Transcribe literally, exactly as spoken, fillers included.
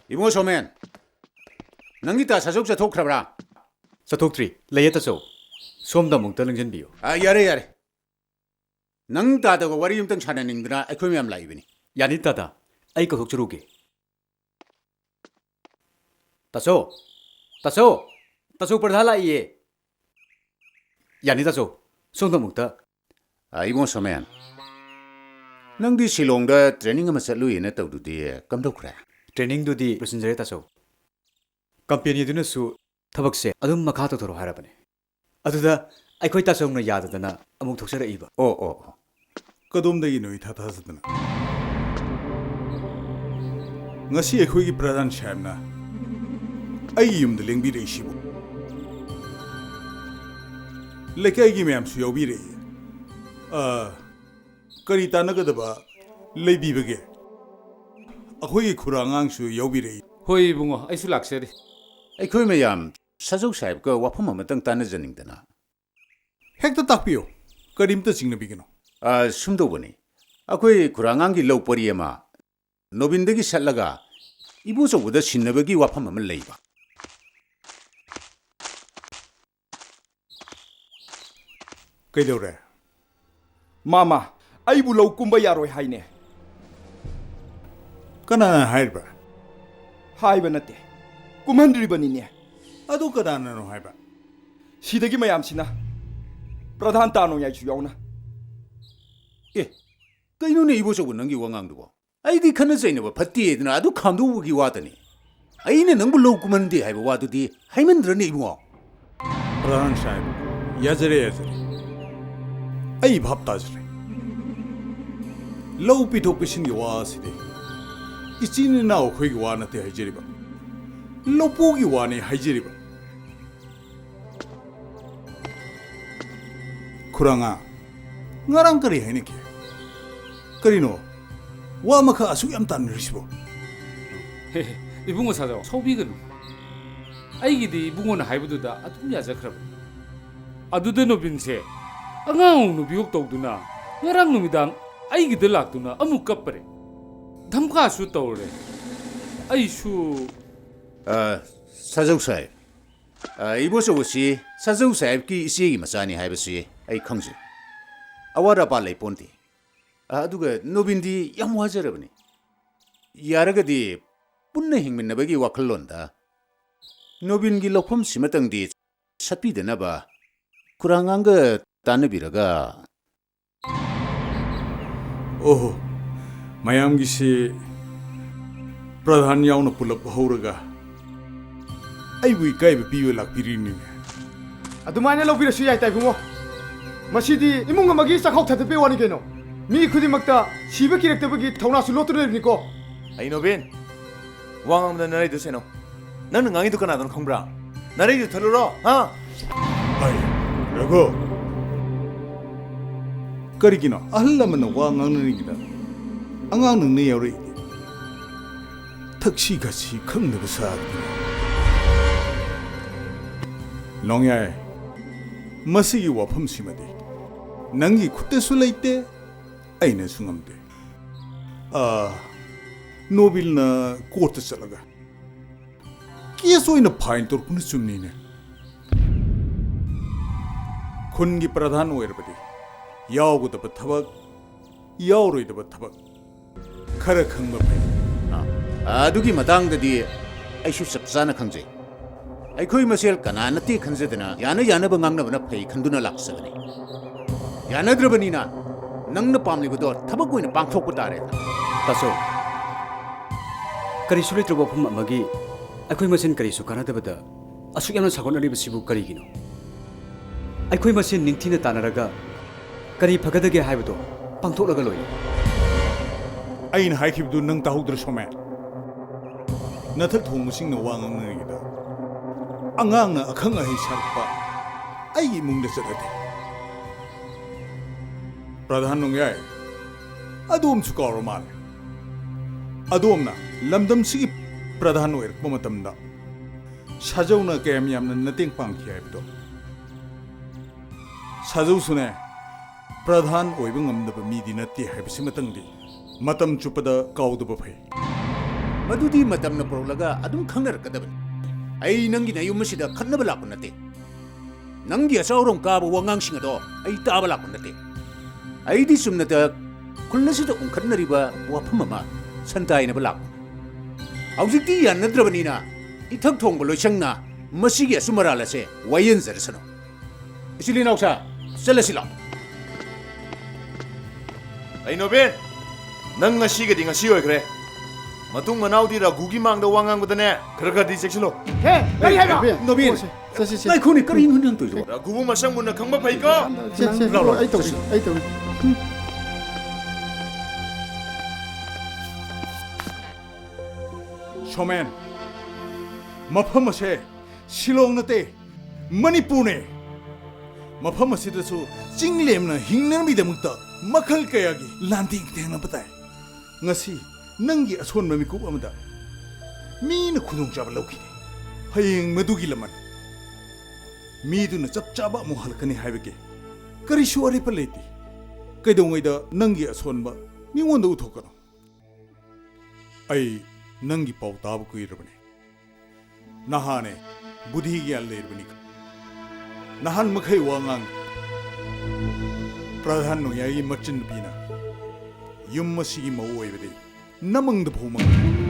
ꯏꯕꯨꯡꯉꯣ showman, ꯅꯪꯒꯤ ꯇꯥ ꯁꯥꯖꯧ ꯆꯠꯊꯣꯛꯈ꯭ꯔꯕ꯭ꯔꯥ? ꯆꯠꯊꯣꯛꯇ꯭ꯔꯤ꯫ ꯂꯩꯌꯦ ꯇꯥꯆꯧ꯫ ꯁꯣꯝꯗ ꯑꯃꯨꯛꯇ ꯂꯦꯡꯁꯤꯟꯕꯤꯌꯨ꯫ ꯑ, ꯌꯥꯔꯦ, ꯌꯥꯔꯦ꯫ ꯅꯪ ꯇꯥꯗꯒ ꯋꯥꯔꯤ ꯑꯃꯇꯪ ꯁꯥꯟꯅꯅꯤꯡꯗꯅ ꯑꯩꯈꯣꯏ ꯃꯌꯥꯝ ꯂꯥꯛꯏꯕꯅꯤ꯫ ꯌꯥꯅꯤ ꯇꯥꯗ꯫ ꯑꯩ ꯀꯧꯊꯣꯛꯆꯔꯨꯒꯦ꯫ ꯇꯥꯆꯧ! ꯇꯥꯆꯧ! ꯇꯥꯆꯧ ꯄ꯭ꯔꯙꯥꯟ ꯂꯥꯛꯏꯌꯦ꯫ ꯌꯥꯅꯤ ꯇꯥꯆꯧ꯫ ꯁꯣꯝꯗ ꯑꯃꯨꯛꯇ꯫ ꯑ, ꯏꯕꯨꯡꯉꯣ ꯁꯣꯃꯦꯟ, ꯅꯪꯗꯤ ꯁꯤꯂꯣꯡꯗ training ꯑꯃ ꯆꯠꯂꯨꯏꯅ ꯇꯧꯗꯨꯗꯤ ꯀꯝꯗꯧꯈ꯭ꯔꯦ? Trainingꯗꯨꯗꯤ ꯂꯣꯏꯁꯤꯟꯖꯔꯦ ꯇꯥꯆꯧ꯫ Companyꯗꯨꯅꯁꯨ ꯊꯕꯛꯁꯦ ꯑꯗꯨꯝ ꯃꯈꯥ ꯇꯧꯊꯔꯣ ꯍꯥꯏꯔꯕꯅꯦ꯫ ꯑꯗꯨꯗ ꯑꯩꯈꯣꯏ ꯇꯥꯆꯧꯅ ꯌꯥꯗꯗꯅ ꯑꯃꯨꯛ ꯊꯣꯛꯆꯔꯛꯏꯕ꯫ ꯑꯣ, ꯑꯣ, ꯑꯣ꯫ ꯀꯗꯣꯝꯗꯒꯤꯅꯣ ꯏꯊꯥ ꯊꯥꯖꯗꯅ? ꯉꯁꯤ ꯑꯩꯈꯣꯏꯒꯤ ꯄ꯭ꯔꯙꯥꯟ ꯁꯥꯍꯦꯕꯅ ꯑꯩꯒꯤ ꯌꯨꯝꯗ ꯂꯦꯡꯕꯤꯔꯛꯏꯁꯤꯕꯨ? ꯂꯩꯀꯥꯏꯒꯤ ꯃꯌꯥꯝꯁꯨ ꯌꯥꯎꯕꯤꯔꯛꯏ꯫ ꯑ, ꯀꯔꯤ ꯇꯥꯟꯅꯒꯗꯕ ꯂꯩꯕꯤꯕꯒꯦ? ꯑꯩꯈꯣꯏꯒꯤ ꯈꯨꯔꯥ ꯑꯉꯥꯡꯁꯨ ꯌꯥꯎꯕꯤꯔꯛꯏ꯫ ꯍꯣꯏ ꯏꯕꯨꯡꯉꯣ, ꯑꯩꯁꯨ ꯂꯥꯛꯆꯔꯤ꯫ ꯑꯩꯈꯣꯏ ꯃꯌꯥꯝ ꯁꯥꯖꯧ ꯁꯥꯍꯦꯕꯀ ꯋꯥꯐꯝ ꯑꯃꯇꯪ ꯇꯥꯟꯅꯖꯅꯤꯡꯗꯅ꯫ ꯍꯦꯛꯇ ꯇꯥꯛꯄꯤꯌꯨ, ꯀꯔꯤꯝꯇ ꯆꯤꯡꯅꯕꯤꯒꯅꯨ꯫ ꯑ, ꯁꯨꯝꯗꯧꯕꯅꯤ, ꯑꯩꯈꯣꯏ ꯈꯨꯔꯥꯉꯥꯡꯒꯤ ꯂꯧ ꯄꯔꯤ ꯑꯃ ꯅꯣꯕꯤꯟꯗꯒꯤ ꯁꯠꯂꯒ ꯏꯕꯣꯆꯧꯕꯗ ꯁꯤꯟꯅꯕꯒꯤ ꯋꯥꯐꯝ ꯑꯃ ꯂꯩꯕ꯫ ꯀꯩꯗꯧꯔꯦ? ꯃꯥꯃ, ꯑꯩꯕꯨ ꯂꯧ ꯀꯨꯝꯕ ꯌꯥꯔꯣꯏ ꯍꯥꯏꯅꯦ꯫ ꯀꯅꯥꯅ ꯍꯥꯏꯔꯤꯕ? ꯍꯥꯏꯕ ꯅꯠꯇꯦ, ꯀꯨꯝꯍꯟꯗ꯭ꯔꯤꯕꯅꯤꯅꯦ꯫ ꯑꯗꯨ ꯀꯅꯥꯅꯅꯣ ꯍꯥꯏꯕ? ꯁꯤꯗꯒꯤ ꯃꯌꯥꯝꯁꯤꯅ, ꯄ꯭ꯔꯙꯥꯟ ꯇꯥ ꯅꯣꯡꯌꯥꯏꯁꯨ ꯌꯥꯎꯅ꯫ ꯑꯦ, ꯀꯩꯅꯣꯅꯦ ꯏꯕꯣꯆꯧꯕ ꯅꯪꯒꯤ ꯋꯥꯉꯥꯡꯗꯨꯕꯣ? ꯑꯩꯗꯤ ꯈꯠꯅ ꯆꯩꯅꯕ ꯐꯠꯇꯦꯗꯅ ꯑꯗꯨ ꯈꯥꯝꯗꯣꯛꯎꯕꯒꯤ ꯋꯥꯇꯅꯤ꯫ ꯑꯩꯅ ꯅꯪꯕꯨ ꯂꯧ ꯀꯨꯝꯍꯟꯗꯦ ꯍꯥꯏꯕ ꯋꯥꯗꯨꯗꯤ ꯍꯥꯏꯃꯟꯗ꯭ꯔꯅꯦ ꯏꯕꯨꯡꯉꯣ? ꯄ꯭ꯔꯙꯥꯟ ꯁꯥꯍꯦꯕ, ꯌꯥꯖꯔꯦ, ꯌꯥꯖꯔꯦ꯫ ꯑꯩ ꯚꯥꯞ ꯇꯥꯖꯔꯦ꯫ ꯂꯧ ꯄꯤꯊꯣꯛ ꯄꯤꯁꯤꯟꯒꯤ ꯋꯥ ꯑꯁꯤꯗꯤ ꯏꯆꯤꯟ ꯏꯅꯥꯎ ꯑꯩꯈꯣꯏꯒꯤ ꯋꯥ ꯅꯠꯇꯦ ꯍꯥꯏꯖꯔꯤꯕ, ꯂꯧꯄꯨꯒꯤ ꯋꯥꯅꯤ ꯍꯥꯏꯖꯔꯤꯕ꯫ ꯈꯨꯔꯥꯉꯥ, ꯉꯔꯥꯡ ꯀꯔꯤ ꯍꯥꯏꯅꯈꯤ? ꯀꯔꯤꯅꯣ? ꯋꯥ ꯑꯃꯈꯛ ꯑꯁꯨꯛ ꯌꯥꯝ ꯇꯥꯟꯅꯔꯤꯁꯤꯕꯣ? ꯍꯦ, ꯍꯦ, ꯏꯕꯨꯡꯉꯣ ꯁꯥꯖꯥꯎ, ꯁꯥꯎꯕꯤꯒꯅꯨ꯫ ꯑꯩꯒꯤꯗꯤ ꯏꯕꯨꯡꯉꯣꯅ ꯍꯥꯏꯕꯗꯨꯗ ꯑꯗꯨꯝ ꯌꯥꯖꯈ꯭ꯔꯕꯅꯤ꯫ ꯑꯗꯨꯗ ꯅꯣꯕꯤꯟꯁꯦ ꯑꯉꯥꯡ ꯅꯨꯄꯤꯌꯣꯛ ꯇꯧꯗꯨꯅ ꯉꯔꯥꯡ ꯅꯨꯃꯤꯗꯥꯡ ꯑꯩꯒꯤꯗ ꯂꯥꯛꯇꯨꯅ ꯑꯃꯨꯛ ꯀꯞꯄꯔꯦ꯫ ꯙꯝꯀꯥꯁꯨ ꯇꯧꯔꯦ꯫ ꯑꯩꯁꯨ ꯑ, ꯁꯥꯖꯧ ꯁꯥꯍꯦꯕ꯫ ꯑ, ꯏꯕꯣꯆꯧ ꯑꯁꯤ ꯁꯥꯖꯧ ꯁꯥꯍꯦꯕꯀꯤ ꯏꯆꯦꯒꯤ ꯃꯆꯥꯅꯤ ꯍꯥꯏꯕꯁꯤ ꯑꯩ ꯈꯪꯖꯩ꯫ ꯑꯋꯥꯠ ꯑꯄꯥ ꯂꯩ ꯄꯣꯟꯇꯦ꯫ ꯑ, ꯑꯗꯨꯒ ꯅꯣꯕꯤꯟꯗꯤ ꯌꯥꯝ ꯋꯥꯖꯔꯕꯅꯤ꯫ ꯌꯥꯔꯒꯗꯤ ꯄꯨꯟꯅ ꯍꯤꯡꯃꯤꯟꯅꯕꯒꯤ ꯋꯥꯈꯜꯂꯣꯟꯗ ꯅꯣꯕꯤꯟꯒꯤ ꯂꯧꯐꯝꯁꯤꯃꯇꯪꯗꯤ ꯁꯠꯄꯤꯗꯅꯕ ꯈꯨꯔꯥꯉꯥꯡꯒ ꯇꯥꯟꯅꯕꯤꯔꯒ꯫ ꯑꯣꯍꯣ, ꯃꯌꯥꯝꯒꯤꯁꯤ ꯄ꯭ꯔꯙꯥꯟ ꯌꯥꯎꯅ ꯄꯨꯂꯞ ꯍꯧꯔꯒ ꯑꯩꯕꯨ ꯏꯀꯥꯏꯕ ꯄꯤꯕ ꯂꯥꯛꯄꯤꯔꯤꯅꯤꯅꯦ꯫ ꯑꯗꯨꯃꯥꯏꯅ ꯂꯧꯕꯤꯔꯁꯨ ꯌꯥꯏ, ꯇꯥꯏꯕꯨꯡꯉꯣ꯫ ꯃꯁꯤꯗꯤ ꯏꯃꯨꯡ ꯑꯃꯒꯤ ꯆꯥꯛꯈꯥꯎ ꯊꯥꯗꯠꯄꯩ ꯋꯥꯅꯤ ꯀꯩꯅꯣ꯫ ꯃꯤ ꯈꯨꯗꯤꯡꯃꯛꯇ ꯁꯤꯕ ꯀꯤꯔꯛꯇꯕꯒꯤ ꯊꯧꯅꯥꯁꯨ ꯂꯣꯠꯇꯨꯅ ꯂꯩꯕꯅꯤꯀꯣ꯫ ꯑꯩ ꯅꯣꯕꯤꯟ, ꯋꯥ ꯉꯥꯡꯕꯗ ꯅꯔꯩꯗꯨ ꯁꯦꯟꯅꯧ꯫ ꯅꯪꯅ ꯉꯥꯡꯉꯤꯗꯨ ꯀꯅꯥꯗꯅꯣ ꯈꯪꯕ꯭ꯔꯥ? ꯅꯔꯩꯗꯨ ꯊꯠꯂꯨꯔꯣ, ꯍꯥ? ꯑꯩ, ꯔꯘꯨ꯫ ꯀꯔꯤꯒꯤꯅꯣ ꯑꯍꯜ ꯂꯃꯟꯅ ꯋꯥ ꯉꯥꯡꯅꯔꯤꯉꯩꯗ ꯑꯉꯥꯡ ꯅꯪꯅ ꯌꯥꯎꯔꯛꯏꯗꯤ? ꯊꯛꯁꯤ ꯈꯥꯁꯤ ꯈꯪꯗꯕ ꯁꯥꯗꯅ꯫ ꯅꯣꯡꯌꯥꯏ, ꯃꯁꯤꯒꯤ ꯋꯥꯐꯝꯁꯤꯃꯗꯤ ꯅꯪꯒꯤ ꯈꯨꯠꯇꯁꯨ ꯂꯩꯇꯦ, ꯑꯩꯅꯁꯨ ꯉꯝꯗꯦ꯫ ꯑꯥ, ꯅꯣꯕꯤꯜꯅ ꯀꯣꯔꯠꯇ ꯆꯠꯂꯒ ꯀꯦꯁ ꯑꯣꯏꯅ ꯐꯥꯏꯜ ꯇꯧꯔꯛꯄꯅ ꯆꯨꯝꯅꯤꯅꯦ꯫ ꯈꯨꯟꯒꯤ ꯄ꯭ꯔꯙꯥꯟ ꯑꯣꯏꯔꯕꯗꯤ ꯌꯥꯎꯒꯗꯕ ꯊꯕꯛ, ꯌꯥꯎꯔꯣꯏꯗꯕ ꯊꯕꯛ ꯈꯔ ꯈꯪꯕ ꯐꯩ꯫ ꯑꯥ, ꯑꯗꯨꯒꯤ ꯃꯇꯥꯡꯗꯗꯤ ꯑꯩꯁꯨ ꯆꯞ ꯆꯥꯅ ꯈꯪꯖꯩ꯫ ꯑꯩꯈꯣꯏ ꯃꯁꯦꯜ ꯀꯅꯥ ꯅꯠꯇꯦ ꯈꯟꯖꯗꯅ ꯌꯥꯅ ꯌꯥꯅꯕ ꯉꯥꯡꯅꯕꯅ ꯐꯩ ꯈꯟꯗꯨꯅ ꯂꯥꯛꯆꯕꯅꯤ꯫ ꯌꯥꯅꯗ꯭ꯔꯕꯅꯤꯅ ꯅꯪꯅ ꯄꯥꯝꯂꯤꯕꯗꯣ ꯊꯕꯛ ꯑꯣꯏꯅ ꯄꯥꯡꯊꯣꯛꯄ ꯇꯥꯔꯦ꯫ ꯇꯥꯆꯧ, ꯀꯔꯤꯁꯨ ꯂꯩꯇ꯭ꯔꯕ ꯋꯥꯐꯝ ꯑꯃꯒꯤ ꯑꯩꯈꯣꯏ ꯃꯁꯦꯜ ꯀꯔꯤꯁꯨ ꯀꯥꯟꯅꯗꯕꯗ ꯑꯁꯨꯛ ꯌꯥꯝꯅ ꯁꯥꯎꯒꯠꯅꯔꯤꯕꯁꯤꯕꯨ ꯀꯔꯤꯒꯤꯅꯣ? ꯑꯩꯈꯣꯏ ꯃꯁꯦꯜ ꯅꯤꯡꯊꯤꯅ ꯇꯥꯟꯅꯔꯒ ꯀꯔꯤ ꯐꯒꯗꯒꯦ ꯍꯥꯏꯕꯗꯣ ꯄꯥꯡꯊꯣꯛꯂꯒ ꯂꯣꯏꯔꯦ꯫ ꯑꯩꯅ ꯍꯥꯏꯈꯤꯕꯗꯨ ꯅꯪ ꯇꯥꯍꯧꯗ꯭ꯔ, ꯁꯣꯃꯦ? ꯅꯊꯛ ꯊꯣꯡꯕꯁꯤꯡꯅ ꯋꯥ ꯉꯥꯡꯅꯔꯤꯉꯩꯗ ꯑꯉꯥꯡꯅ ꯑꯈꯪ ꯑꯍꯩ ꯁꯥꯔꯛꯄ ꯑꯩꯒꯤ ꯏꯃꯨꯡꯗ ꯆꯠꯂꯗꯤ꯫ ꯄ꯭ꯔꯙꯥꯟ ꯅꯣꯡꯌꯥꯏ, ꯑꯗꯣꯝꯁꯨ ꯀꯥꯎꯔ ꯃꯥꯜꯂꯦ꯫ ꯑꯗꯣꯝꯅ ꯂꯝꯗꯝꯁꯤꯒꯤ ꯄ꯭ꯔꯙꯥꯟ ꯑꯣꯏꯔꯛꯄ ꯃꯇꯝꯗ ꯁꯥꯖꯧꯅ ꯀꯌꯥꯝ ꯌꯥꯝꯅ ꯃꯇꯦꯡ ꯄꯥꯡꯈꯤ ꯍꯥꯏꯕꯗꯣ꯫ ꯁꯥꯖꯧꯁꯨꯅꯦ, ꯄ꯭ꯔꯙꯥꯟ ꯑꯣꯏꯕ ꯉꯝꯗꯕ ꯃꯤꯗꯤ ꯅꯠꯇꯦ ꯍꯥꯏꯕꯁꯤꯃꯇꯪꯗꯤ ꯃꯇꯝ ꯆꯨꯞꯄꯗ ꯀꯥꯎꯗꯕ ꯐꯩ꯫ ꯃꯗꯨꯗꯤ ꯃꯇꯝꯅ ꯄꯨꯔꯛꯂꯒ ꯑꯗꯨꯝ ꯈꯪꯅꯔꯛꯀꯗꯕꯅꯤ꯫ ꯑꯩ ꯅꯪꯒꯤ ꯅꯌꯨꯝ ꯑꯁꯤꯗ ꯈꯠꯅꯕ ꯂꯥꯛꯄ ꯅꯠꯇꯦ꯫ ꯅꯪꯒꯤ ꯑꯆꯥꯎꯔꯣꯝ ꯀꯥꯕ ꯋꯥꯉꯥꯡꯁꯤꯡ ꯑꯗꯣ ꯑꯩ ꯇꯥꯕ ꯂꯥꯛꯄ ꯅꯠꯇꯦ꯫ ꯑꯩꯗꯤ ꯆꯨꯝꯅꯇ ꯈꯨꯜ ꯑꯁꯤꯗ ꯎꯪꯈꯠꯅꯔꯤꯕ ꯋꯥꯐꯝ ꯑꯃ ꯁꯟꯇꯥꯏꯅꯕ ꯂꯥꯛꯄꯅꯤ꯫ ꯍꯧꯖꯤꯛꯇꯤ ꯌꯥꯅꯗ꯭ꯔꯕꯅꯤꯅ ꯏꯊꯛ ꯊꯣꯡꯕ ꯂꯣꯏꯁꯪꯅ ꯃꯁꯤꯒꯤ ꯑꯆꯨꯝ ꯑꯔꯥꯜ ꯑꯁꯦ ꯋꯥꯌꯦꯟꯖꯔꯁꯅꯨ꯫ ꯏꯆꯤꯜ ꯏꯅꯥꯎꯁꯥ, ꯆꯠꯂꯁꯤ ꯂꯥꯛꯑꯣ꯫ ꯑꯩ ꯅꯣꯕꯤꯟ, ꯅꯪ ꯉꯁꯤꯒꯗꯤ ꯉꯁꯤ ꯑꯣꯏꯈ꯭ꯔꯦ꯫ ꯃꯇꯨꯡ ꯃꯅꯥꯎꯗꯤ ꯔꯘꯨꯒꯤ ꯃꯥꯡꯗ ꯋꯥ ꯉꯥꯡꯕꯗꯅꯦ, ꯈꯔ ꯈꯔꯗꯤ ꯆꯦꯛꯁꯤꯜꯂꯣ꯫ ꯍꯦ, ꯀꯔꯤ ꯍꯥꯏꯕ? ꯅꯣꯕꯤꯟ, ꯆꯠꯁꯦ, ꯆꯠꯁꯦ, ꯆꯠꯁꯦ꯫ ꯉꯥꯏꯈꯣꯅꯦ, ꯀꯔꯤꯅꯣ ꯅꯪ ꯇꯧꯔꯤꯗꯨꯕꯣ? ꯔꯘꯨꯕꯨ ꯃꯁꯛ ꯃꯨꯟꯅ ꯈꯪꯕ ꯐꯩꯀꯣ꯫ ꯆꯦ, ꯆꯦ, ꯂꯥꯎ, ꯂꯥꯎ, ꯑꯩ ꯇꯧꯒꯦ, ꯆꯠꯁꯤ꯫ ꯑꯩ ꯇꯧꯒꯦ꯫ ꯁꯣꯃꯦꯟ, ꯃꯐꯝ ꯑꯁꯦ ꯁꯤꯂꯣꯡ ꯅꯠꯇꯦ, ꯃꯅꯤꯄꯨꯔꯅꯦ꯫ ꯃꯐꯝ ꯑꯁꯤꯗꯁꯨ ꯆꯤꯡꯂꯦꯝꯅ ꯍꯤꯡꯅꯅꯕꯒꯤꯗꯃꯛꯇ ꯃꯈꯜ ꯀꯌꯥꯒꯤ ꯂꯥꯟꯗꯦꯡ ꯊꯦꯡꯅꯕ ꯇꯥꯏ꯫ ꯉꯁꯤ ꯅꯪꯒꯤ ꯑꯁꯣꯟꯕ ꯃꯤꯀꯨꯞ ꯑꯃꯗ ꯃꯤꯅ ꯈꯨꯗꯣꯡꯆꯥꯕ ꯂꯧꯈꯤꯅꯤ꯫ ꯍꯌꯦꯡ ꯃꯗꯨꯒꯤ ꯂꯃꯟ ꯃꯤꯗꯨꯅ ꯆꯞ ꯆꯥꯕ ꯑꯃꯨꯛ ꯍꯜꯂꯛꯀꯅꯤ ꯍꯥꯏꯕꯒꯤ ꯀꯔꯤꯁꯨ ꯑꯔꯦꯞꯄ ꯂꯩꯇꯦ꯫ ꯀꯩꯗꯧꯉꯩꯗ ꯅꯪꯒꯤ ꯑꯁꯣꯟꯕ ꯃꯤꯉꯣꯟꯗ ꯎꯠꯊꯣꯛꯀꯅꯨ꯫ ꯑꯩ ꯅꯪꯒꯤ ꯄꯥꯎ ꯇꯥꯕ ꯀꯨꯏꯔꯕꯅꯤ꯫ ꯅꯍꯥꯅꯦ, ꯕꯨꯙꯤ ꯒ꯭ꯌꯥꯟ ꯂꯩꯔꯕꯅꯤ꯫ ꯅꯍꯥꯟ ꯃꯈꯩ ꯋꯥ ꯉꯥꯡ꯫ ꯄ꯭ꯔꯙꯥꯟ ꯅꯣꯡꯌꯥꯏꯒꯤ ꯃꯆꯟꯅꯨꯄꯤꯅ ꯌꯨꯝ ꯑꯁꯤꯒꯤ ꯃꯧ ꯑꯣꯏꯕꯗꯤ ꯅꯃꯪꯗ ꯐꯥꯎ ꯃꯪ꯫